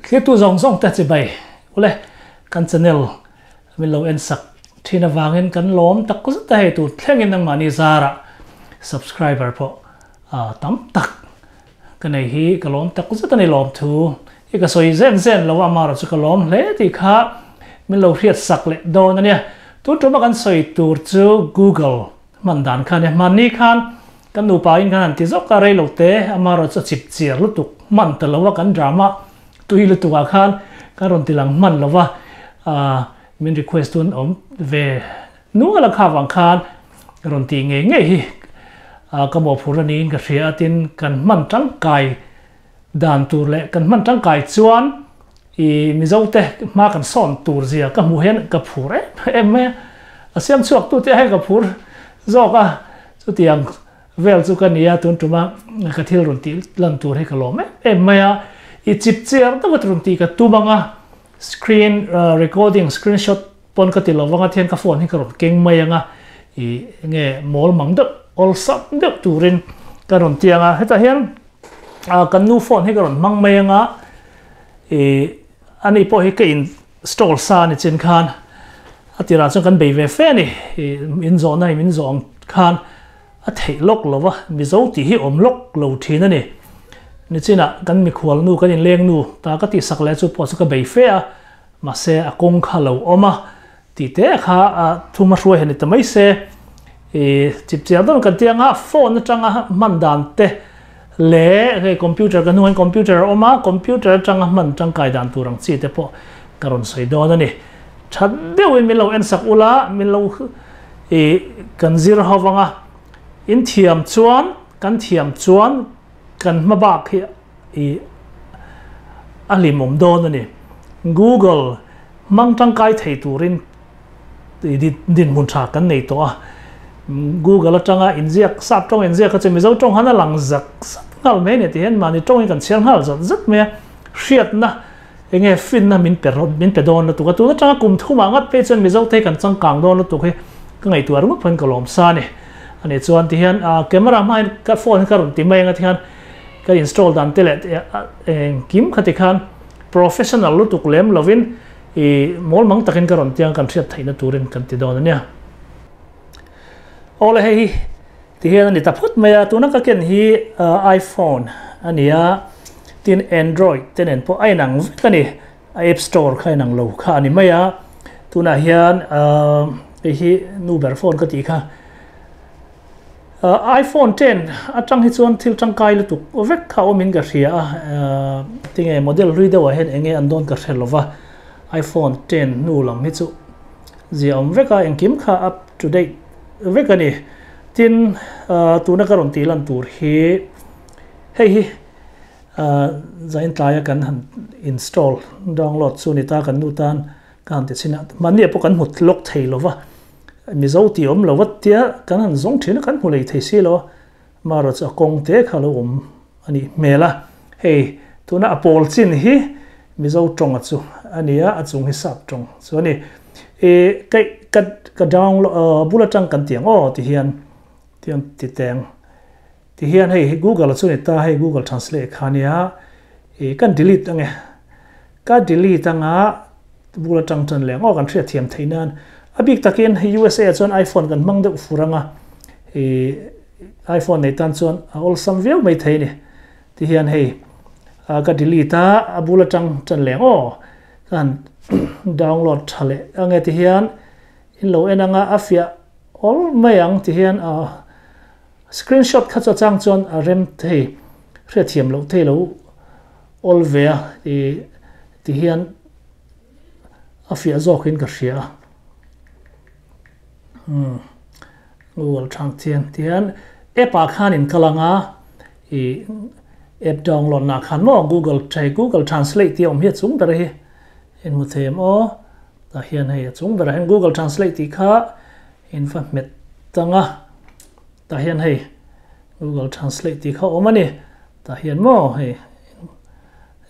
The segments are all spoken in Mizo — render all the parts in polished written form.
Thlir tu zawng zawng te chibai ule kan channel min lo en sak thin avangin kan lawm tak zet a hei tur thlengin nangmahni zarah subscriber pawh tam tak ka nei hi ka lawm tak zet a ni lawm thu hi ka sawi zen zen lo a amaherawh chu ka lawm hle tih kha min lo hriat sak leh dawn a nia. Tun tuma kan sawi tur chu Google hman dan kha a nia hmanni khan kan nupa in khan han ti zawk a rei lo te amaherawh chu a chip chiar lutuk hman ta lo a kan drama tui lutuk ah khan kan rawn ti lang hman lo va min request tun awm ve Nual a kha vang khan rawn tih ngei ngei hi ka mawhphurh a niin ka hria a, tin kan hman tangkai dan tur leh kan hman tangkai chuan i Mizo te hma kan sawn tur zia ka hmuh hian ka phur em em mai a, a siam chhuak tu te hian ka phur zawk a, chutiang vel chu ka ni a, tun tuma ka thil rawn tih lan tur hi ka lawm em em mai a, i chip chiar deuh a rawn tih ka tum ang a, screen recording screenshot Pawn ka ti lo vang a thian ka phone hi ka rawn keng mai ang a, i nge mawl mang deuh awlsam deuh turin ka rawn ti ang a, hetah hian kan nu phone hi ka rawn hmang mai ang a, i ani pawh hi ka install sa a ni chin khan a tirah chuan kan bei ve fe a ni, i min zawhna hi min zawh ang khan a theih lawk lo va, Mizo tih hi awm lawk lo thin a ni. Nichinah kan mikhual nu kan inleng nu ta ka tihsak leh chu pawh chu ka bei fe a, Mahse a kawng kha lo awm a, tih te kha a thuma hruai han ni ta mai se. I chipchiar dawn kan tia anga phone atanga hman dan te leh hei computer ka hnungah hian computer a awm a, computer atanga hman tangkai dan tur ang chi te pawh ka rawn sawi dawn a ni. Tha deuhin min lo en sak ula, min lo i kan zir ho vang a, in thiam chuan kan thiam chuan kan hma bak hi I a hlimawm dawn a ni. Google hmang tangkai thei turin dinhmun tha kan nei tawh a. Google atanga inziak, sap tawng inziak kha chu Mizo tawng han a lang zak zak nghal mai a ni tih hian mahni tawngin kan chhiar nghal zat zat mai a. Hriatna enge finna min pe min pe dawn lutuk a. Tun atanga kum thumah ngat phei chuan Mizo te hi kan changkang dawn lutuk hi ka ngaihtuah ringawt pawhin ka lawm sa a ni. A nih chuan tihian camera hma hian ka phone hi ka rawn ti mai anga tihian Ka install dan te leh engkim kha tikhan professional lutuk lem lovin i mawl mang takin ka rawn tiang kan hriat theihna turin kan ti dawn a nia. Awle hei hi ti hian a ni ta phawt mai a, tuna ka ken hi iPhone a ni a, tin Android te nen pawh a inang vek a ni, a app store kha inang lo kha a ni mai a, tunah hian hei hi nu ber phone ka tih kha. iPhone ten atang hi chuan thil tangkai lutuk vek kha awmin ka hria a, tinge model hlui deuhah hian enge an dawn ka hre lova, iPhone ten hnu lam hi chu zia awm vek a, engkim kha up to date vek a ni. Tin, tuna ka rawn tih lan tur hi hei hi zain tlaia kan han install, download chu ni ta kan nu tan ka han ti chhin a, mahni ah pawh kan hmu lawk thei lova. Mizo tih awm lo vat tia kan han zawng thin a, kan hmu lei thei si lo a, marawh chu a kawng te kha lo awm a nih hmel a, hei tuna a pawl chin hi Mizo tawng a chu a ni a, a chung hi sap tawng chu a ni. I ka ka ka download bul atang kan ti ang aw ti hian ti ang ti teng ti hian hei Google a chu ni ta hei Google Translate kha a nia i kan delete ang e ka delete anga Bul atang tan leh ngawk an hriat thiam theih nan a bik takin USA ah chuan iPhone kan hmang deuh fur anga i iPhone nei tan chuan a awlsam viau mai thei a ni. Ti hian hei ka delete a, a bul atang tan leh ngaw ka han download tha leh ange ti hian in lo en anga a fiah awl mai ang ti hian a screenshot kha chu a chang chuan a rem thei hriat thiam loh thei lo awl ve a i Ti hian a fiah zawkin ka hria a. Umm Google chang chian ti hian app ah khan in kal ang a, i app download nah khan maw Google hei Google Translate tih a awm hi a chung ber hi in hmu thei em aw. Tah hian hei a chung berah hian Google Translate tih kha in va hmet tang a, tah hian hei Google Translate tih kha a awm a ni. Tah hian maw hei.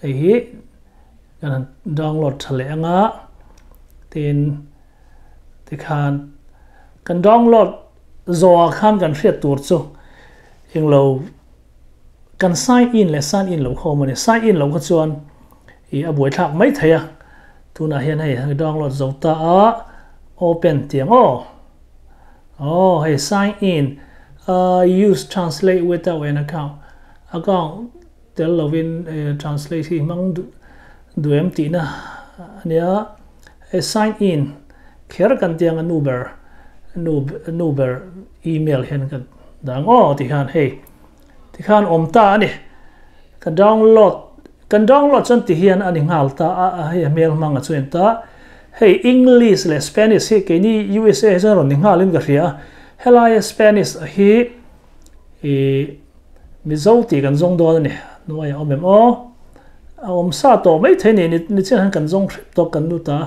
Hei hi kan han download tha leh anga tin tikhan kan download zawhah khan kan hriat tur chu englo kan sign in leh sign in lo kha awm a ni. Sign in lo kha chuan I a buaithlak mai thei a, tunah hian hei download zo ta a, open tih ang aw. Aw hei sign in, use translate without an account, account tel lovin translate hi hmang duh em tihna a nia. Hei sign in kher kan tih ang a nu ber nu nu ber email hian ka dah ang aw tih khan hei Tikhan awm ta a ni. Ka download, kan download chuan ti hian a ni nghal ta a, a hei a hmel hmang a chuan ta. Hei English leh Spanish hi keini USA hi chuan rawn ni nghalin ka hria a, helaia Spanish hi i Mizo tih kan zawng dawn a ni. Hnuaiah awm em aw? A awm sa tawh mai thei ni, ni chian han kan zawng hrep tawk kan lut a,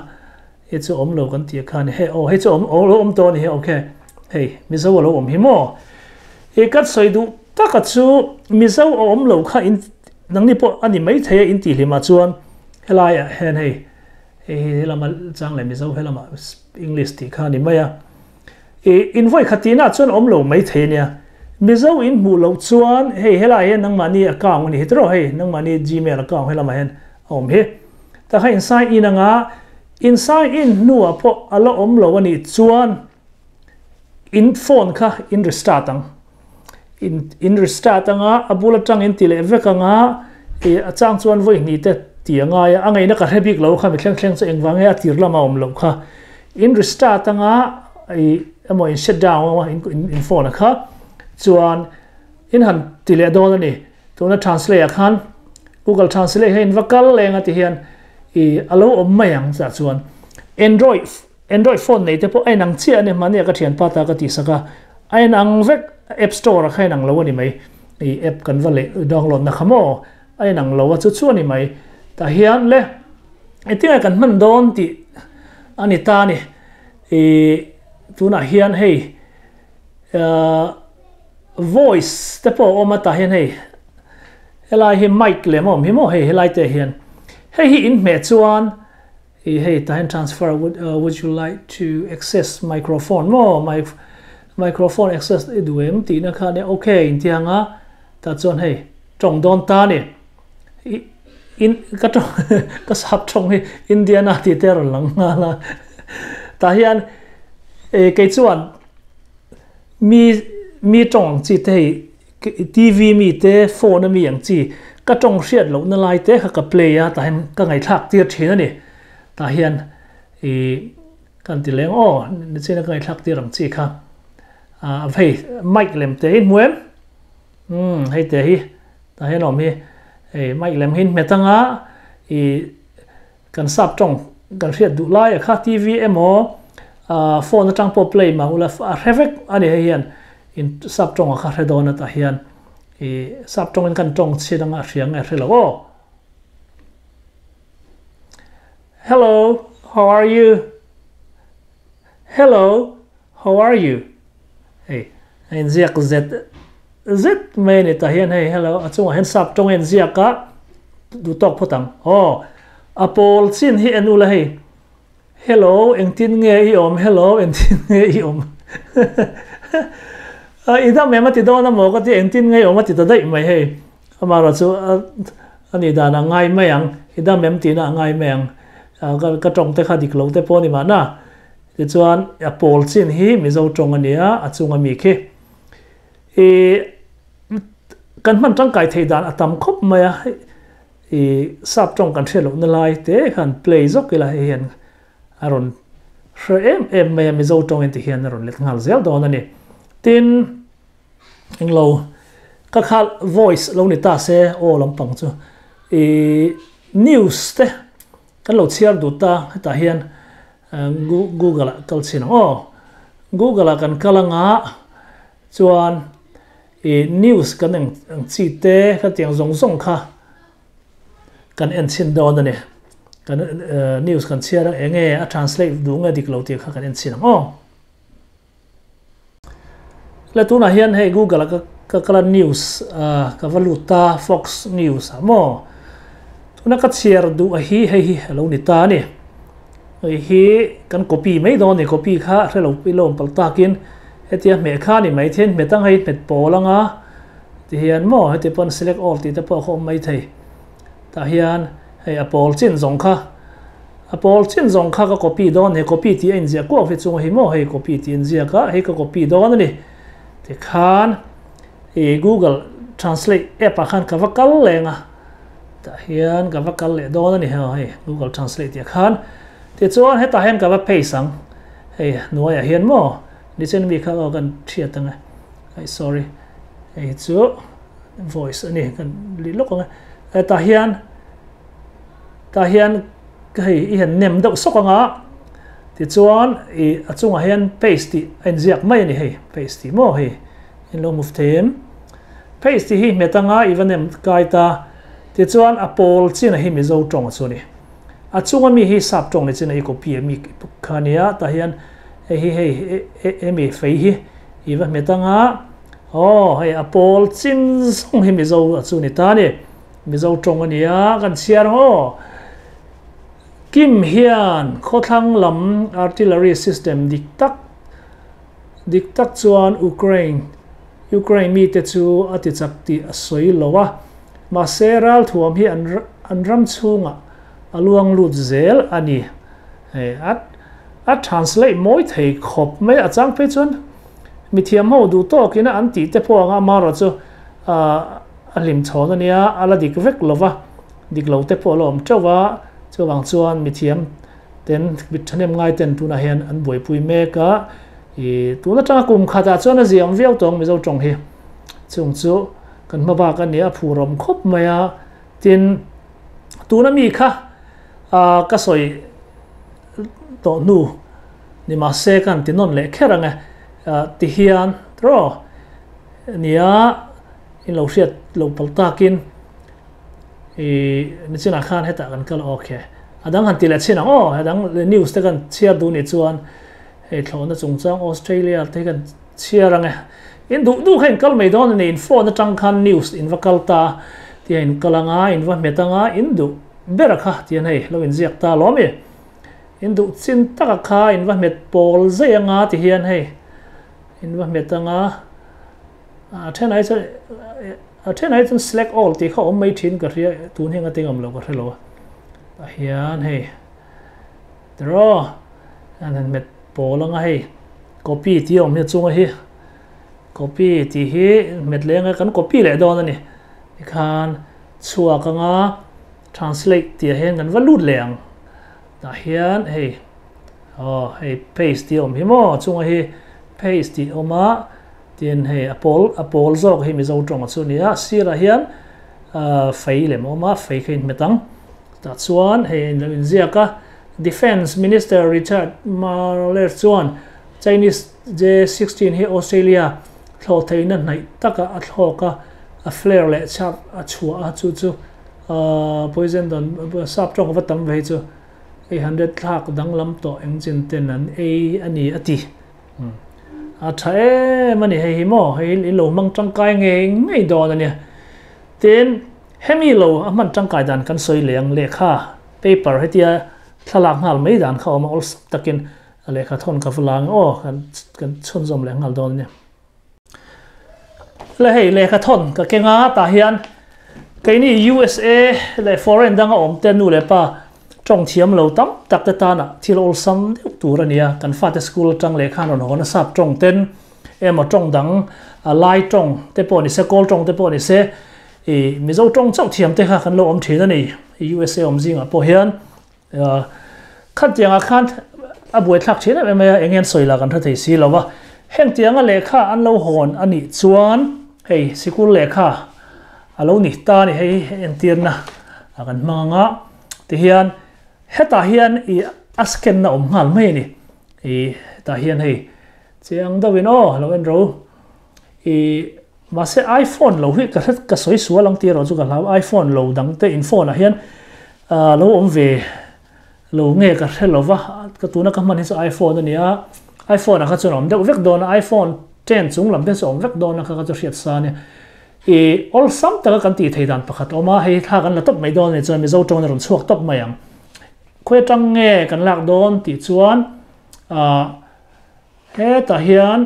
hei chu awm lo kan tih kha a ni. Hei aw hei chu awm lo awm tawh a ni hi okay. Hei Mizo a lo awm hi maw? I ka sawi duh taka chu Mizo a awm lo kha in nangni pawh a ni maithei a in tih hlimah chuan helaiah hian hei hei hi helama chang leh Mizo helama English tih kha a ni mai a. I in vawi khat tihna chuan awm lo maithei a nia. Mizo in hmuh loh chuan hei helaiah hian nangmahni account a ni hi tiraw hei nangmahni Gmail account helama hian a awm hi. Tah kha in sign in anga in sign in hnuah pawh a la awm lo a nih chuan In phone kha in restart ang. In in restart anga a bul atang in ti leh vek anga i a chang chuan vawi hnih te ti a ngai a, a ngaihna ka hre bik lo kha mi thleng thleng chu engvang nge a tir lama awm loh kha. In restart anga i emaw in shut down anga in in phone a kha chuan in han ti leh dawn a ni. Tuna translate ah khan Google Translate hian in va kal leng a ti hian i a lo awm mai ang chah chuan Android Android phone nei te pawh a inang chiah a ni, mahni a ka thianpa ta ka tihsak a, a inang vek, app store ah kha inang lo a ni mai, i app kan va leh download na kha maw, a inang lo a chu chu a ni mai, tah hian le engtinge kan hman dawn tih a ni ta a ni, i tunah hian hei voice te pawh a awm a tah hian hei helai hi mic lem a awm hi maw hei helai te hian hei hi inhmeh chuan. I hei tah hian transfer would would you like to access microphone maw mic microphone access i duh em tihna kha nia ok inti ang a tah chuan hei tawng dawn ta a ni i in ka tawng ka sap tawng hi Indiana tih te a rawn lang nghal a tah hian eh kei chuan mi mi tawng ang chi te hei TV mi te, phone a mi ang chi, ka tawng hriat lohna lai te kha ka play a, tah hian ka ngaihthlak tir thin a ni. Tah hian i kan ti leng aw, nichina ka ngaihthlak tir ang chi kha. Ah hei mic lem te hi hmu em? Umm hei te hi tah hian awm hi, hei mic lem hi in hmet anga i kan sap tawng kan hriat duh lai a kha TV emaw phone atang pawh play mah ula a hre vek a ni hei hian in sap tawng a kha hre dawn a tah hian i sap tawng in kan tawng chhin anga a hria nge a hre lo aw. Hello, how are you? Hello, how are you? Hei a inziak zet zet mai a ni tah hian hei hello a chungah hian sap tawng a inziak a duh tawk phawt ang aw a pawl chin hi en ula hei hello engtin nge i awm hello engtin nge i awm a i dam em a ti dawn a maw ka ti engtin nge i awm a ti ta daih mai hei amaherawh chu a nih dan a ngai mai ang i dam em tihna a ngai mai ang ka tawng te kha dik lo te pawh a ni mahna. Tichuan, a pawl chin hi Mizo tawng a nia, a chunga mi khi. I kan hman tangkai theih dan a tam khawp mai a, i sap tawng kan hriat lohna lai te khan play zawk ila hei hian a rawn hre em em mai a, Mizo tawng in ti hian a rawn let nghal zel dawn a ni. Tin, englo ka kha voice lo ni ta se aw lampang chu i news te Kan lo chhiar dut ta, hetah hian Google ah kal chhin ang aw. Google ah kan kal anga chuan i news kan eng ang chi te khatiang zawng zawng kha kan en chhin dawn a ni. Kan news kan chhiar a enge a translate duh nge dik lo tih kha kan en chhin ang aw. Le tunah hian hei Google ah ka kal a news ka va lut ta Fox News ah maw tuna ka chhiar duh a hi hei hi a lo ni ta a ni hei hi kan copy mai dawn a ni copy kha a hrelo i lawm palh takin hetia hmeh kha a ni mai thei hmet ang hei hmet pawl anga ti hian maw heti pawn select all tih te pawh kha awm mai thei tah hian. Hei a pawl chin zawng kha a pawl chin zawng kha ka copy dawn hei copy tih a inziah kuak hi chunga hi maw hei copy tih a inziak a hei ka copy dawn a ni. Tikhan i Google Translate app ah khan ka va kal leng a tah hian ka va kal leh dawn a ni hei Google Translate tih ah khan tichuan hetah hian ka va paste ang hei hnuaiah hian maw nichin mi kha aw kan hriat ang e ai sorry hei chu voice a ni kan lih lawk ang e tah hian tah hian hei i han nem deuh sawk ang a tichuan i a chungah hian paste tih a inziak mai a ni hei paste tih maw hei in lo move thei em paste tih hi hmet anga i va nem kai ta tichuan a pawl chin a hi Mizo tawng chu a ni a chunga mi hi sap tawng ni chin a i copy a mi kha nia tah hian hei hi hei hemi fei hi i va hmet anga Aw, hei a pawl chin zawng hi Mizo a chu ni ta a ni. Mizo tawng a nia, kan chhiar ang aw. Kim hian khawthlang lam artillery system dik tak dik tak chuan Ukraine Ukraine mite chu a ti chak tih a sawi lo a, mahse ralthuam hi an an ram chhungah a luang lut zel a ni. Hei a a translate mawi thei khawp mai a chang phei chuan Mithiam ho duh tawkin a an tih te pawh anga amarawh chu a hlim chhawn a nia, a la dik vek lo va, dik lo te pawh a la awm teuh va, chuvang chuan mithiam ten mit thahnem ngai ten tunah hian an buaipui mek a, ih tun atanga kum khatah chuan a ziam viau tawng Mizo tawng hi chung chu kan hma bak a nia a phur awm khawp mai a, tin tuna mi kha ka sawi tawh hnu ni mahse ka han ti nawn leh kher ang e ti hian tiraw nia in lo hriat lo pal takin ih nichinah khan hetah kan kal ok a dang han ti leh chhin ang aw a dang news te kan chhiar duh nih chuan hei thlawhna chungchang Australia te hi kan chhiar ang e in duh duh kha in kal mai dawn a ni in phone atang khan news in va kal ta tia in kal anga in va hmet anga in duh Bera kha tian hei lo inziak ta lawm i. In duh chin taka kha in va hmet pawl zai anga ti hian hei in va hmet anga a then ai chuan a then ai chuan select all tih kha awm mai thin ka hria tun hi anga tingam lo ka hre lo a tah hian hei tiraw an han hmet pawl anga hei copy tih a awm hi a chunga hi copy tih hi hmet leh anga kan copy leh dawn a ni tikhan Chhuak anga translate tih ah hian kan va lut leh ang. Tah hian hei aw hei paste tih a awm hi maw chunga hi paste tih a awm a tin hei a pawl a pawl zawk hi Mizo tawng a chu ni a sirah hian fei lem a awm a fei kha inhmet ang. Tah chuan hei a inlo inziak a Defence Minister Richard Marles chuan Chinese J-16 hi Australia thlawh theihna hnaih takah a thlawk a, a flare leh chhak a chhuah a, chu chu poison dawn sap tawng a va tam ve hi chu 800 thlak danglam tawh engine ten an ei a ni a ti. A tha em a ni hei hi maw, hei hi lo hmang tangkai ngei ngei dawn a nia. Tin, hemi lo a hman tangkai dan kan sawi leh ang lehkha paper hetia thlalak nghal mai dan kha awm a awlsam takin A lehkha thawn ka va la ang aw, kan kan chhunzawm leh nghal dawn a ni. Le hei lehkha thawn ka keng a, tah hian keini USA leh foreign danga awm te nu leh pa tawng thiam lo tam tak te tana thil awlsam deuh tur a ni a, kan fate school atang lehkha an rawn hawn a sap tawng ten emaw tawng dang a lai tawng te pawh ni se kawl tawng te pawh ni se ih Mizo tawng chauh thiam te kha kan lo awm thin a ni USA awm zingah pawh hian. Khatiangah khan a buaithlak thin em em mai a, eng hian sawi lah kan hre thei si lo va. Heng tianga lehkha an lo hawn a nih chuan hei sikul lehkha a lo ni ta a ni, hei entirna a kan hmang ang a. Tihian hetah hian ih a scan na awm nghal mai a ni. Ih hetah hian hei chiang deuhin aw lo en ro. Ih mahse iPhone lo hi ka hre ka sawi sual ang tih erawh chu ka hlau iPhone lo dang te in phone ah hian ah lo awm ve lo nge ka hre lo va ka tuna ka hman hi chu iPhone a ni a iPhone ah kha chuan a awm deuh vek dawn a iPhone ten chung lam te chu a awm vek dawn a kha kha chu hriat sa a nia ih awlsam taka kan tih theih dan pakhat a awm a hei thla kan la tawp mai dawn a ni chuan Mizo tawngin a rawn chhuak tawp mai ang khawi atang nge kan lak dawn tih chuan ah hetah hian.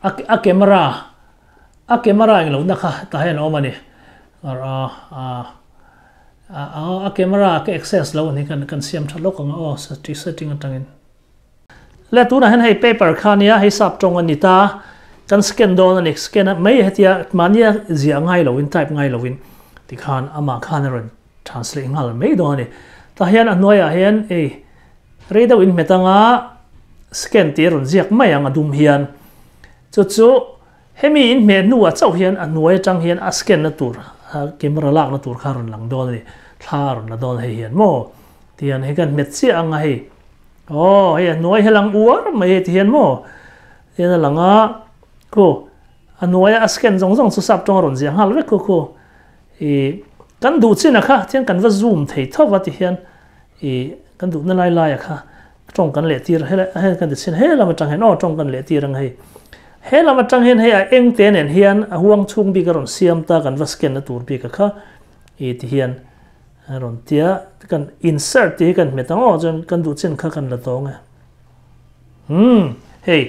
A camera a camera eng lohna kha tah hian a awm a ni a a A camera ka access lo ani kan kan siam tha lawk ang a aw setting atangin. Le tunah hian hei paper kha ania hei sap tawng a ni ta kan scan dawn a ni scan a mai hetia mahnia ziah ngai loin type ngai loin tikhan amah khan a rawn translate nghal mai dawn a ni. Tah hian a hnuaiah hian ei rei deuh in hmet anga scan tih a rawn ziak mai ang a dum hian chu chu Hemi in hmeh hnuah chauh hian a hnuai atang hian a scan na tur, camera lak na tur kha a rawn lang dawn a ni. Thla a rawn la dawn hei hian maw? Ti hian hei kan hmet chiah ang a hei. Aw hei a hnuai hi a lang uar mai hei ti hian maw? Ti hian a lang a, khu a hnuaia a scan zawng zawng chu sap tawng a rawn ziah nghal vek khu khu. I kan duh chin a kha tihian kan va zoom thei tho va ti hian i kan duhna lai laia kha tawng kan leh tir he he kan ti chhin he lam atang hian aw tawng kan leh tir ang hei he lam atang hian hei a eng te nen hian a huang chhung bik a rawn siam ta kan va scan na tur bik a kha i ti hian a rawn tia kan insert tih hi kan hmet ang aw chuan kan duh chin kha kan la tawng e hmm hei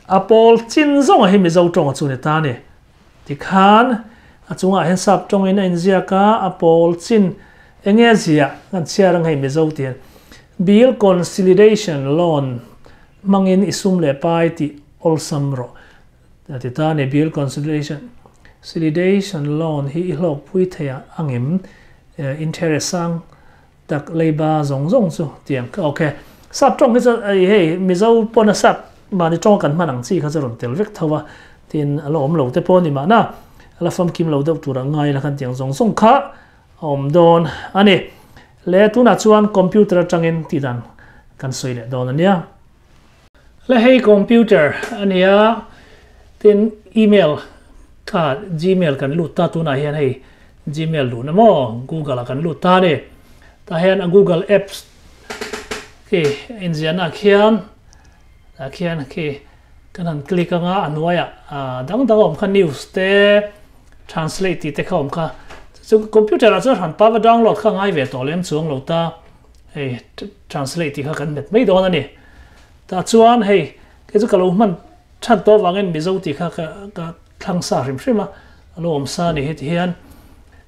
a pawl chin zawng a hi Mizo tawng a chu ni ta ni. Tikhan, a chungah hian sap tawngin a inziak a, a pawl chin enge a ziah kan chhiar ang hei Mizo ti hian Bill Consolidation Loan hmangin i sum leh pai tih awlsam rawh a ti ta a ni. Bill Consolidation Consolidation Loan hi i hlawkpui thei angem interest sang tak leiba zawng zawng chu tiang ka ok. Sap tawng hi chu hei Mizo pawn a sap mahni tawng a kan hman ang chi kha chu rawn tel vek tho a, tin a la awm lo te pawh a ni mahna a la famkim lo deuh tur a ngai la khan tiang zawng zawng kha a awm dawn a ni. Le tunah chuan computer atangin tih dan kan sawi leh dawn a nia. Le hei computer a nia, tin email kha gmail kan lut ta tunah hian hei gmail luhna maw google ah kan lut ta a ni. Tah hian a google apps khi a inziahna ah khian tah khian khi kan han click anga a hnuaiah dang dang a awm kha news te translate tih te kha a awm kha chu computer ah chuan hran pa va download kha a ngai ve tawh lem chuang lo ta. Hei translate tih kha kan hmet mai dawn a ni. Tah chuan hei kei chu ka lo hman than tawh avangin Mizo tih kha ka ka thlang sa hrim hrim a, a lo awm sa a ni heti hian.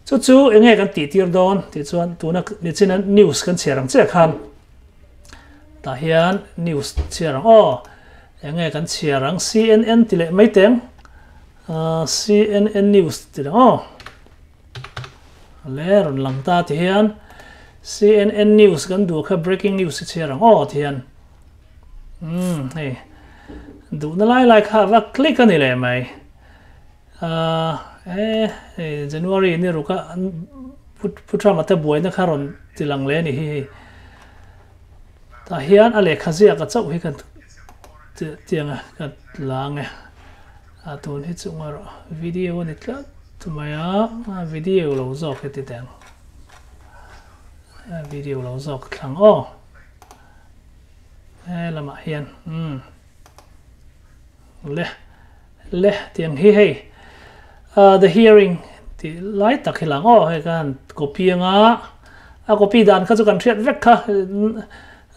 Chu chu eng nge kan tih tir dawn tih chuan tuna nichina news kan chhiar ang chiah khan tah hian news chhiar ang aw eng nge kan chhiar ang CNN ti leh mai teng CNN news ti leh aw. Le rawn lang ta ti hian CNN news kan duh kha breaking news hi chhiar ang aw ti hian umm hei duhna lai lai kha va click a ni leh mai ah e hei January ni ruk a Pu Trump a te buaina kha rawn ti lang leh a ni hi hei tah hian a lehkha ziak a chauh hi kan tiang a ka la ang e. A tun hi chu ngarawh video a ni tlat mai a, a video lo zawk hi ti teh ang, a video lo zawk thlang aw he lamah hian umm le le tiang hi hei ah the hearing tih lai tak hi lang aw hei khan copy anga a copy dan kha chu kan hriat vek kha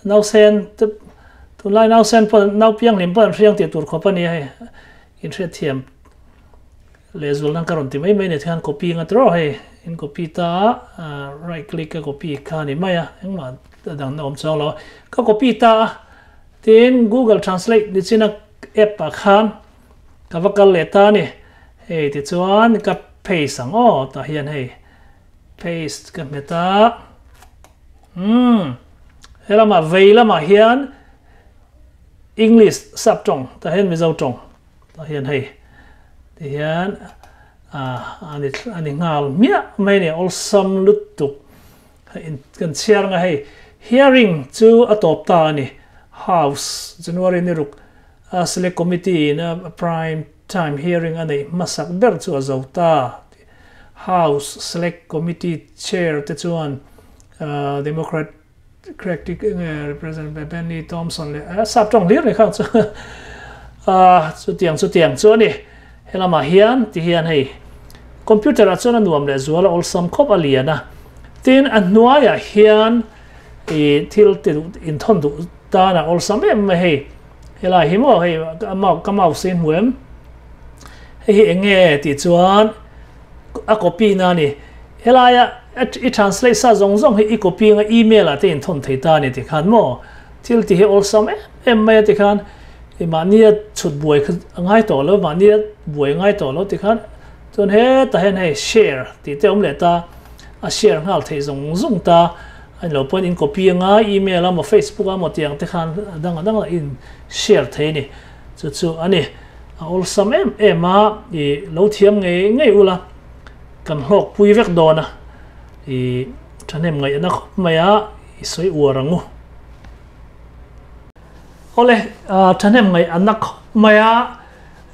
Nausen te tunlai nausen pawh naupiang hlim pawh an hriang tih tur khawp a ni a hei inhriat thiam lehzual nan ka rawn ti mai mai ni thian copy nga tiraw hei in copy ta a right click a copy kha a ni mai a engmah a dang na awm chuang lo a ka copy ta a tin google translate ni chin a app ah khan ka va kal leh ta a ni hei tichuan ka paste ang aw tah hian hei paste ka hmet a. Umm he lamah vei lamah hian English sap tawng tah hian Mizo tawng tah hian hei ti hian ah a ni a ni nghal hmiah mai a ni awlsam lutuk hei kan chhiar anga hei hearing chu a tawp ta a ni House January ni ruk a select committee in a prime time hearing a neih hmasak ber chu a zo ta. House Select Committee Chair te chuan Democratic Representative Bennie Thompson leh sap tawng hlir ni khang chu chutiang chutiang chu a ni. Helamah hian ti hian hei computer ah chuan a nuam leh zual a awlsam khawp a lian a. Tin a hnuaiah hian ih thil ti duh inthawn duh tan a awlsam em mai hei. Helai hi maw hei ka mouse hi hmu em? Hei hi eng nge tih chuan a copy na a ni. Helaia I translate sa zawng zawng hi i copy anga email ah te in thawn thei ta a ni tikhan maw? Thil ti hi awlsam em em mai a tikhan i mahnia chhut buai kha a ngai tawh lo, mahnia buai a ngai tawh lo tikhan chuan hetah hian hei share tih te a awm leh ta, a share nghal theih zawng zawng ta a ni lo pawhin in copy anga email a maw facebook a maw tih ang te khan a dang a dang a in share thei a ni. Chu chu a ni, a awlsam em em a i lo thiam ngei ngei ula. Kan hlawk pui vek dawn a, i thahnem ngaihna khawp mai a, i sawi uar ang u. Awle, thahnem ngaihna khawp mai a,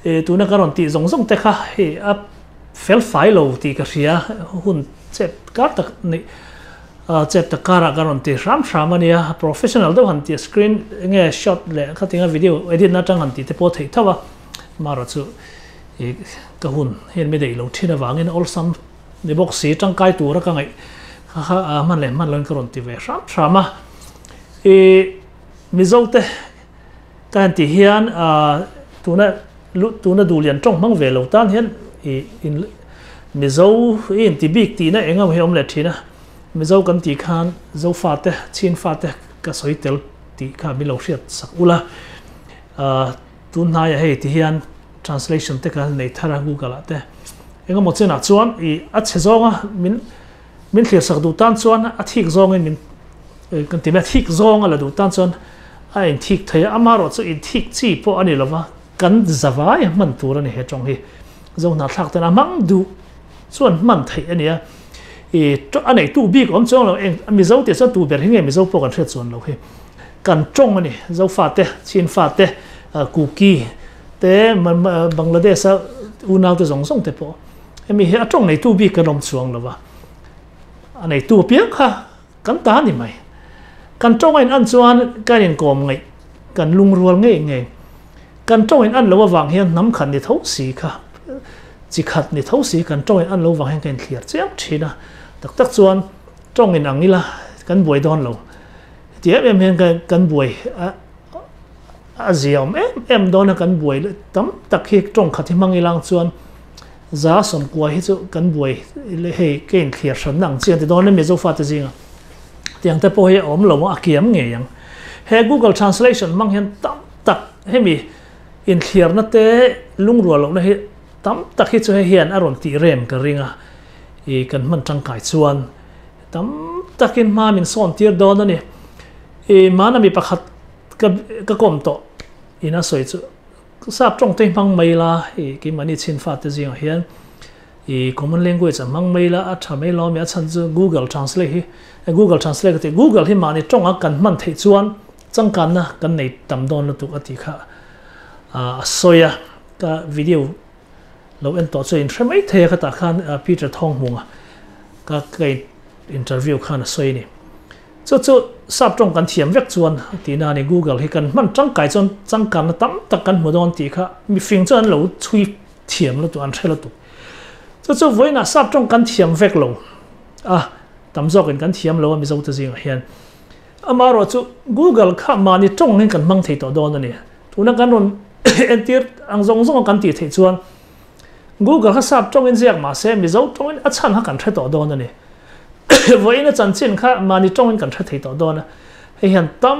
i tuna ka rawn tih zawng zawng te kha hei a fel fai lo tih ka hria, hun chep kar tak neih chep tak karah ka rawn ti hram hram a nia, professional deuh han tih screen enge shot leh khatinga video edit na atang han tih te pawh theih tho a, marawh chu. I ka hun hian mi daih lo thin avangin awlsam ni bawk si tangkai tura ka ngaih kha kha a hman leh hman loin ka rawn ti ve hram hram a. I Mizo te ka han tih hian tuna tuna duhlian tawng hmang ve lo tan hian i in Mizo i inti bik tihna eng emaw hi a awm leh thin a. Mizo kan tih khan Zofa te Chinfa te ka sawi tel tih kha min lo hriat sak ula. Tun hnaiah hei ti hian translation te kan nei thar a Google ah te engemaw chenah chuan i a chhe zawnga min min thlir sak duh tan chuan a thik zawngin min kan ti mai a thik zawnga la duh tan chuan a inthik thei a amaherawh chu inthik chi pawh a ni lova kan zavai a hman tur a ni he tawng hi Zohnahthlak ten a hmang duh chuan hman theih a ni a i a neitu bik awm chuang lo eng Mizo tih chuan tu ber hi nge Mizo pawh kan hriat chuan lo hi kan tawng a ni Zofate Chinfate Kuki te Bangladesh a unau te zawng zawng te pawh hemi hi a tawng neitu bik kan awm chuang lo va a neitu apiang kha kan ta a ni mai kan tawng a in an chuan kan inkawm ngaih kan lungrual ngei ngei kan tawng in an lo avang hian hnam khat ni tho si kha chi khat ni tho si kan tawng in an lo vang hian kan inthliar chiang thin a tak tak chuan tawng in ang ila kan buai dawn lo heti em em hian kan buai a A ziaawm em em dawn a kan buai leh tam tak hi tawng khat hi hmang ilang chuan za sawmkua hi chu kan buai leh hei ka inthliar hranna ang chi an ti dawn a Mizo fate zinga tiang te pawh hi a awm lo a kiam ngei ang. He Google Translation hmang hian tam tak hemi inthliarna te lungrual lohna hi tam tak hi chu hei hian a rawn tih rem ka ring a i kan hman tangkai chuan tam takin hma min sawn tir dawn a ni. I hmana mi pakhat Ka ka kawm tawh in a sawi chu sap tawng te hmang mai la i keimahni chhin fate zingah hian i common language a hmang mai la a tha mai lo ami a chhan chu Google translate hi Google translate ka tih Google hi mahni tawnga kan hman theih chuan changkanna kan nei tam dawn lutuk a tih kha a sawi a ka video lo en tawh chu in hre mai thei a khatah khan Peter Thawng-Hmunga ka ka interview khan a sawi a ni. Chu chu sap tawng kan thiam vek chuan tihna a ni. Google hi kan hman tangkai chuan changkanna tam tak kan hmu dawn tih kha mifing chuan an lo chhui thiam lutuk, an hre lutuk. Chu chu vawiinah sap tawng kan thiam vek lo a, tam zawkin kan thiam lo a Mizote zingah hian. Amaherawh chu Google kha mahni tawngin kan hmang thei tawh dawn a ni. Tuna kan rawn entir ang zawng zawnga kan tih theih chuan Google kha sap tawngin ziak mah se Mizo tawngin a chhan kha kan hre tawh dawn a ni. Vawiin a chanchin kha mahni tawngin kan hre thei tawh dawn a, hei hian tam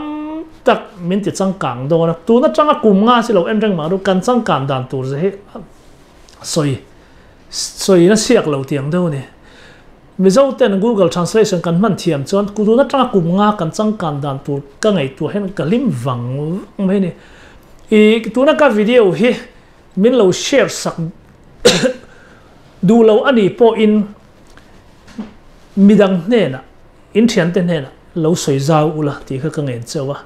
tak min ti changkang dawn a, tun atanga kum nga chi lo en reng mah ru kan changkan dan tur ze hi sawi sawiin a siak lo tiang deuh a ni. Mizo ten Google translation kan hman thiam chuan tun atanga kum nga kan changkan dan tur ka ngaihtuah hian ka hlim vang vang mai a ni. I tuna ka video hi min lo share sak duh lo a nih pawhin midang hnenah, in thiante hnenah lo sawi zau ula tih kha ka ngen cheu a.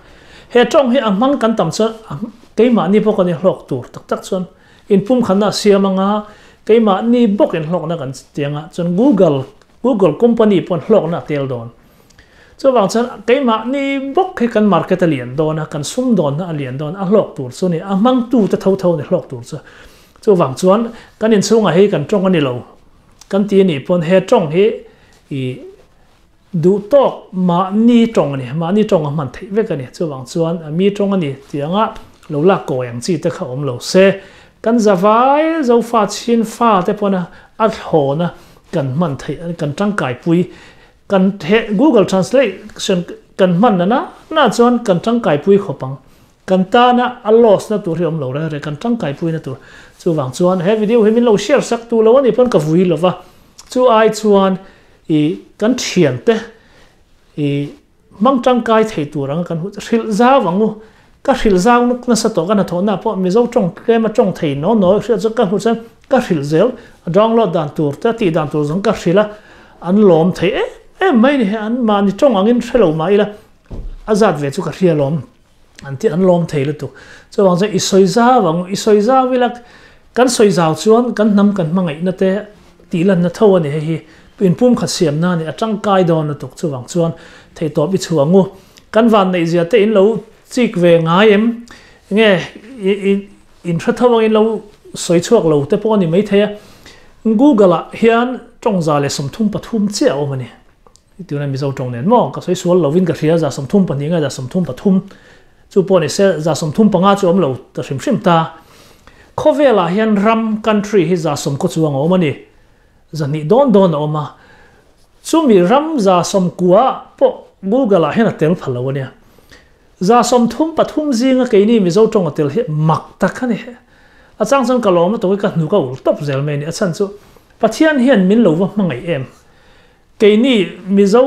He tawng hi a hmang kan tam chuan keimahni pawh kan inhlawk tur tak tak chuan inpumkhatna a siam anga keimahni bawk inhlawkna kan ti anga chuan Google, Google company pawn hlawkna a tel dawn. Chuvang chuan keimahni bawk hi kan market a lian dawn a, kan sumdawnna a lian dawn a, hlawk tur chu ni, a hmangtute tho tho ni hlawk tur chu. Chuvang chuan kan inchhungah hi kan tawng a ni lo kan ti a nih pawn he tawng hi i duh tawk mahni tawng a ni, mahni tawng a hman theih vek a ni. Chuvang chuan mi tawng a ni tih anga lo lak kawi ang chi te kha awm lo se, kan zavai Zofa chin fa te pawn a thlawn a. kan hman theih kan tangkai pui kan he Google Translation kan hman na na chuan kan tangkai pui khawp ang. Kan tana a loss na tur hi awm lo reng reng kan tangkai pui na tur. Chuvang chuan he video hi min lo share sak tu lo a nih pawn ka vui lova. Chu ai chuan i kan thian te i hmang tangkai thei tur anga kan hrilh zau ang u. Ka hrilh zau nuk nasa tawh ka hnathawhna ah pawh Mizo tawng tlema tawng thei naw naw hriat chu ka hmu chuan ka hrilh zel a download dan tur te a tih dan tur zawng ka hrilh a an lawm thei em em mai ni he an mahni tawng angin hre lo mah ila a zat ve chu ka hria lawm an tih an lawm thei lutuk. Chuvang chuan i sawi zau ang u i sawi zau ila kan sawi zau chuan kan hnam kan hmangaihna te tih lanna tho a ni hei hi inpum khat siam na a ni a tangkai dawn lutuk chuvang chuan theihtawp i chhuah ang u. Kan van neih zia te in lo chik ve ngai em? Nge in hre tho angin lo sawi chhuak lo te pawh a ni maithei a. Google ah hian tawng 133 chiah a awm a ni. Tuna Mizo tawng nen maw ka sawi sual lovin ka hria 32 nge 33 chu pawh ni se 35 chu awm lo ta hrim hrim ta. Khawvelah hian ram, country, hi 100 kaw chuang a awm a ni. 200 dawn dawn a awm a. Chumi ram 90 pawh Google ah hian a tel pha lo a nia. 33 zinga keini Mizo tawng a tel hi mak tak a ni. A chang chuan ka lawm a tawk i ka hnuk a ul tawp zel mai a ni. A chhan chu Pathian hian min lo va hmangaih em? Keini Mizo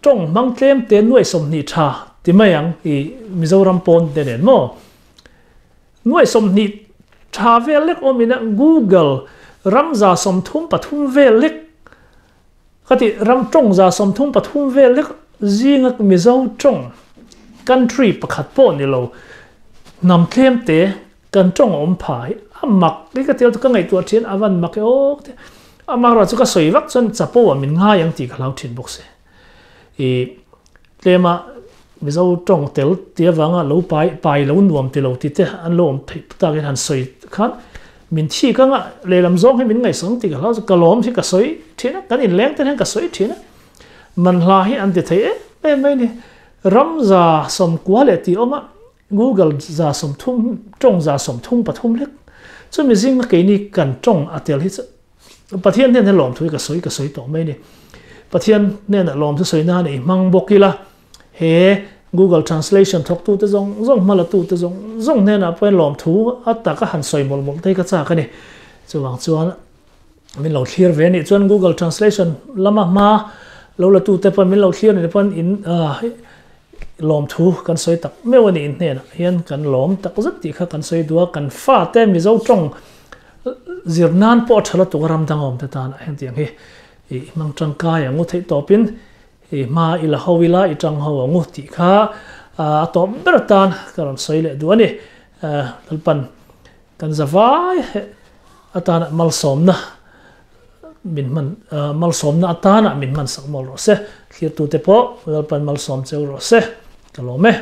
tawng hmang tlem te nuai 20 tha ti mai ang i Mizoram pawn te nen maw? Nuai 20 tha vel lek awm ina Google ram 33 vel lek ka ti ram tawng 33 vel lek zinga Mizo tawng country pakhat pawh ni lo hnam tlem te Kan tawng a awm pha hi a mak i ka tel chu ka ngaihtuah thin a van mak e aw ka ti a mak erawh chu ka sawi vak chuan chapo ah min ngai ang tih ka hlau thin bawk si i tlema Mizo tawng tel ti avanga lo pai pai lo nuam ti lo ti te an lo awm theih takin han sawi khan min thik anga lehlam zawng hi min ngaihsak tih ka hlau chu ka lawm hi ka sawi thin a kan inleng te hian ka sawi thin a manhla hi an ti thei em em mai ni ram 90 leh tih awm a Google 30 tawng 33 lek. Chumi zinga keini kan tawng a tel hi chu Pathian hnenah lawmthu hi ka sawi ka sawi tawh mai a ni. Pathian hnenah lawmthu sawi nan i hmang bawk ila he Google Translation thawktute zawng zawng hmalatute zawng zawng hnenah pawhin lawmthu a taka han sawi mawlh mawlh te hi ka chak a ni. Chuvang chuan min lo thlir ve a nih chuan Google Translation lama hma lo la tute pawhin min lo thlir a nih pawhin in lawmthu kan sawi tak meuh a nih in hnenah hian kan lawm tak zet tih kha kan sawi duh a, kan fate Mizo tawng zir nan pawh a tha lutuk a ram dang awm te tan ah hian tiang hi i hmang tangkai ang u theih tawpin i hma i la ho ila i tang ho ang u tih kha a tawp ber atan ka rawn sawi leh duh a ni. Lalpan Kan zavai atana malsawmna min hman malsawmna atana min hman sak mawl rawh se. Thlirtute pawh Lalpan malsawm cheu rawh se. Ka lawm e.